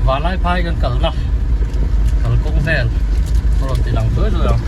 Vanlai phai kan kalna kalkawng vel a rawn ti lang zuai zuai ang.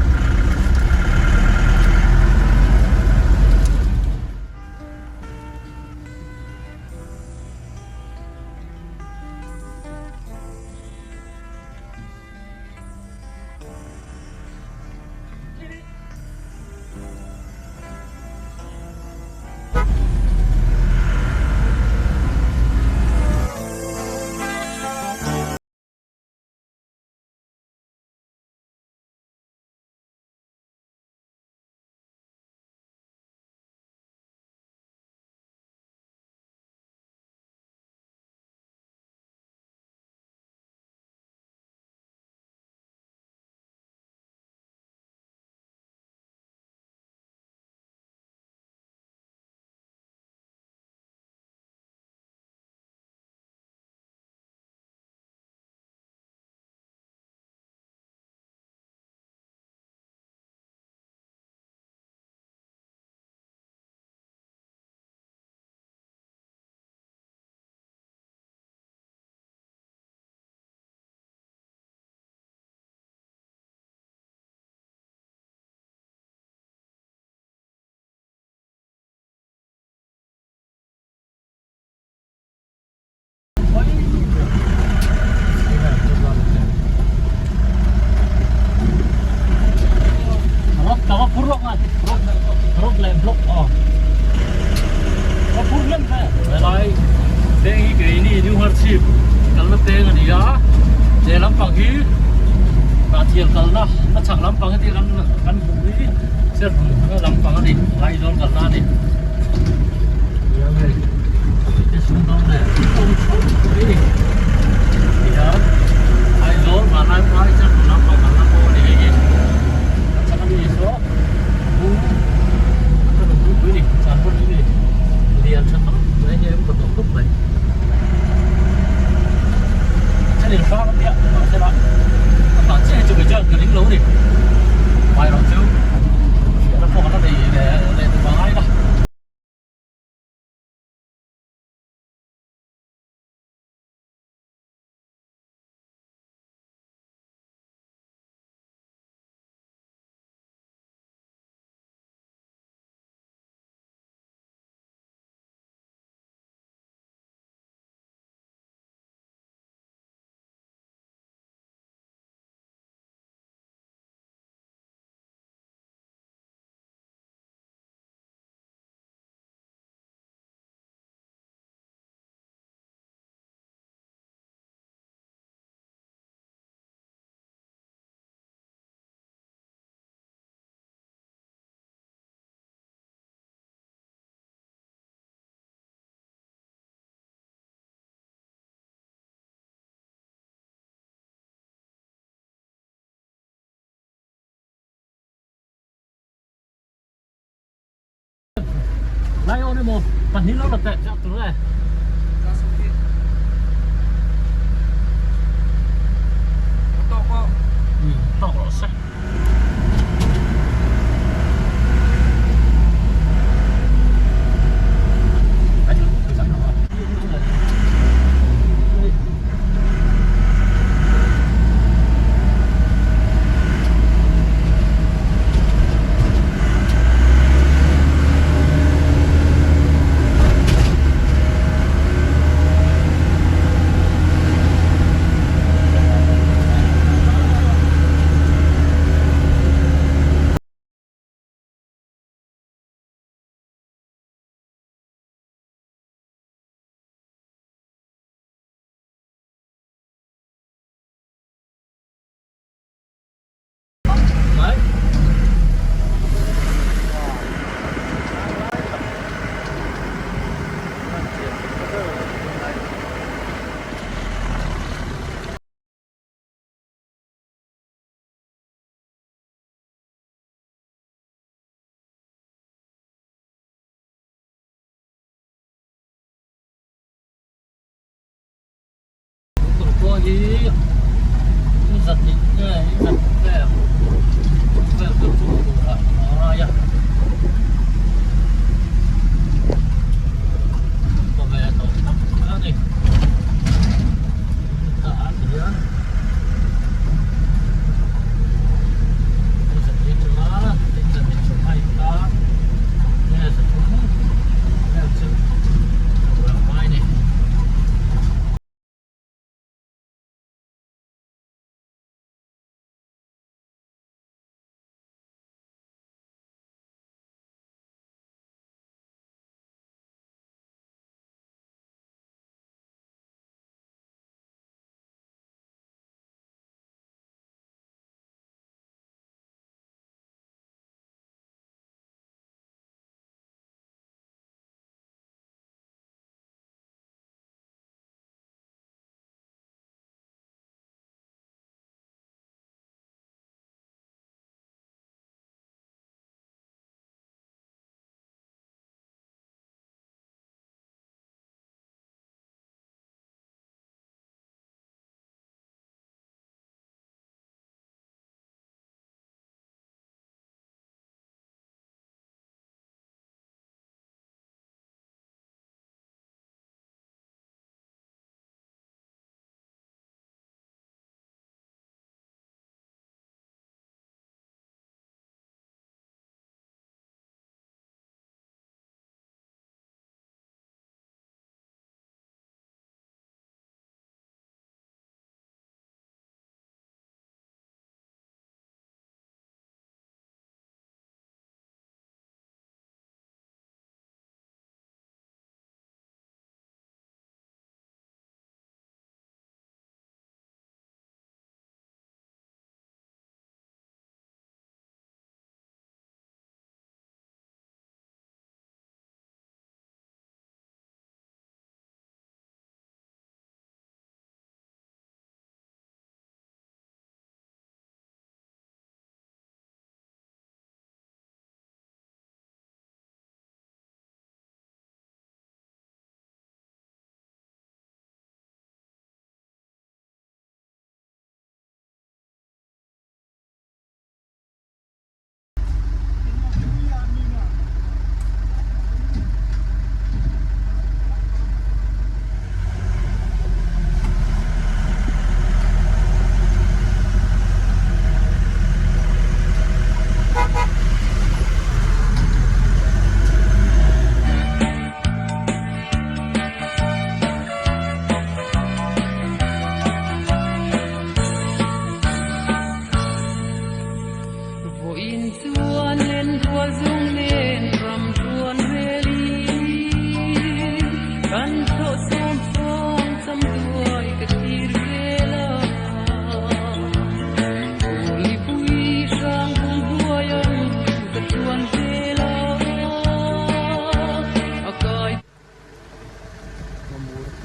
Helai peng hi keini New Harchhip kalna peng a ni a, he lampang hi Pahthial kalna a chhak lampang heti kan kan hmuh hi Serhmun lampang a ni, Aizawl kalna a ni. Lai aw ni maw pahnih lo la teh chiah tur e. Tawk rawh se. Pawh hi i zat nih nge i zat vel vel tur chu tur ah a ngai a ka ve tawh tak a ni.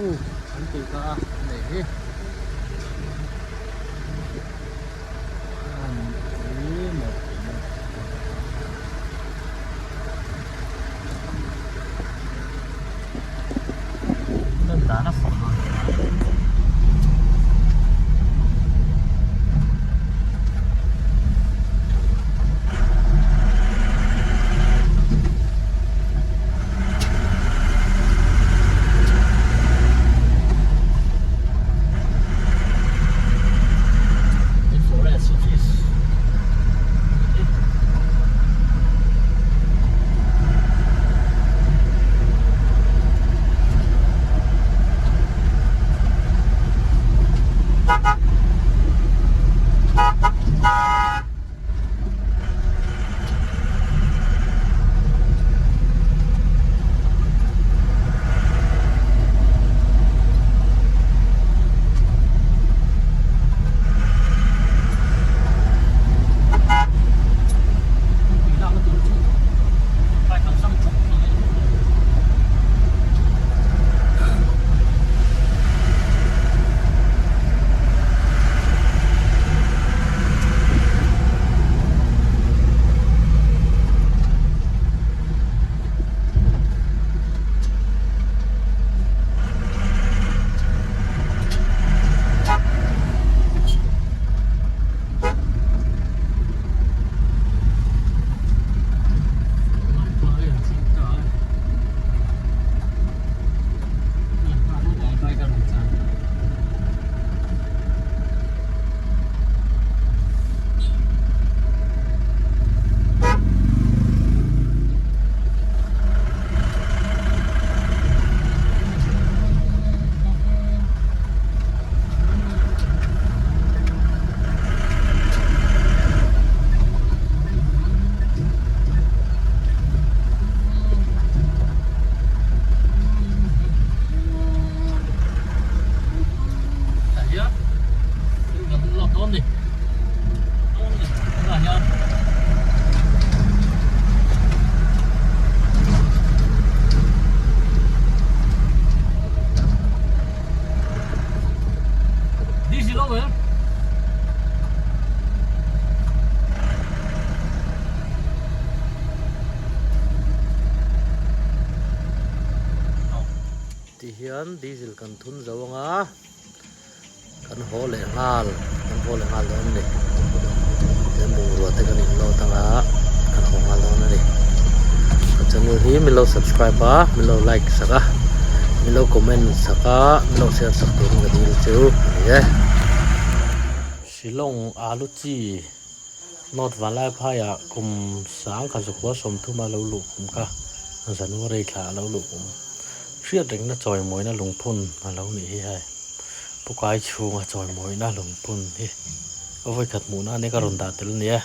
Puk an tih kha a nih hi. Tah hian thil kan lak dawn ni dawn ni tunah hian Diesel lo em Tihian diesel kan thun zo anga kan haw leh nghal kan haw leh nghal dawn a ni he bungrua te kan in load anga kan haw nghal dawn a ni ka channel hi min lo subscribe a min lo like sak a min lo comment sak a min lo share sak turin ka dil chu a ni e. Shillong alu chi North Vanlaiphaiah kum sangkhat zakua sawmthuma lo luh kum kha January thla a lo luh kum. Hriat rengna chawimawina lungphun a lo nih hi hei. Pu Kai chhunga chawimawina lungphun hi ka vawikhat hmuhna ania ka rawn dah tel a ni e.